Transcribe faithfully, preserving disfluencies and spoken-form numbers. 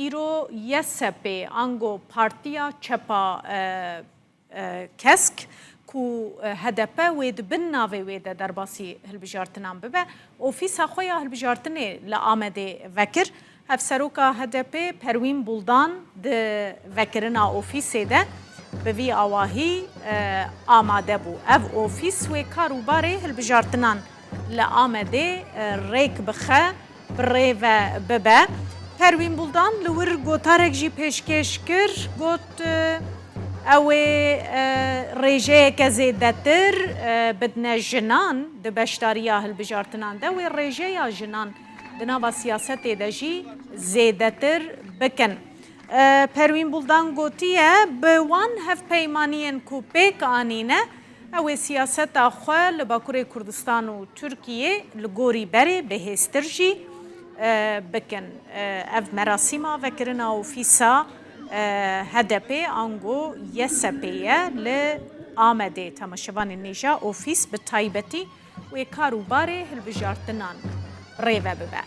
îro Y S P ango Partiya Çepa e, e, Kesk ku e, H D P wê di bin navê wê de derbasî hilbijartinan bibe, ofîsa xwe ya hilbijartinê li Amedê vekir. Hevseroka H D P Perwîn Buldan di vekirina ofîsê de bi vî awahî e, amade bû. Ev ofîs wê kar û barê hilbijartinan li Amedê e, rêk bixe, bi rê ve bibe. Perwîn Buldan li wir gotarek jî pêşkêş kir, got, e, ew ê e, rêjeyeke zêdetir e, bidne jinan di beşdariya hilbijartinan de, wê rêjeya jinan di nava siyasetê de jî zêdetir bikin. E, Perwîn Buldan gotiye, bi wan hevpeymaniyên ku pêk anîne, ew ê siyaseta xwe li Bakurê Kurdistan û Tirkiyê li gorî berê bihêztir jî e, bikin. E, ev merasîma vekirina ofîsa e, H D P ango Y S P ye li Amedê. Temaşevanên nêja ofîs bi taybetî wê kar û barê hilbijartinan rê ve bibe.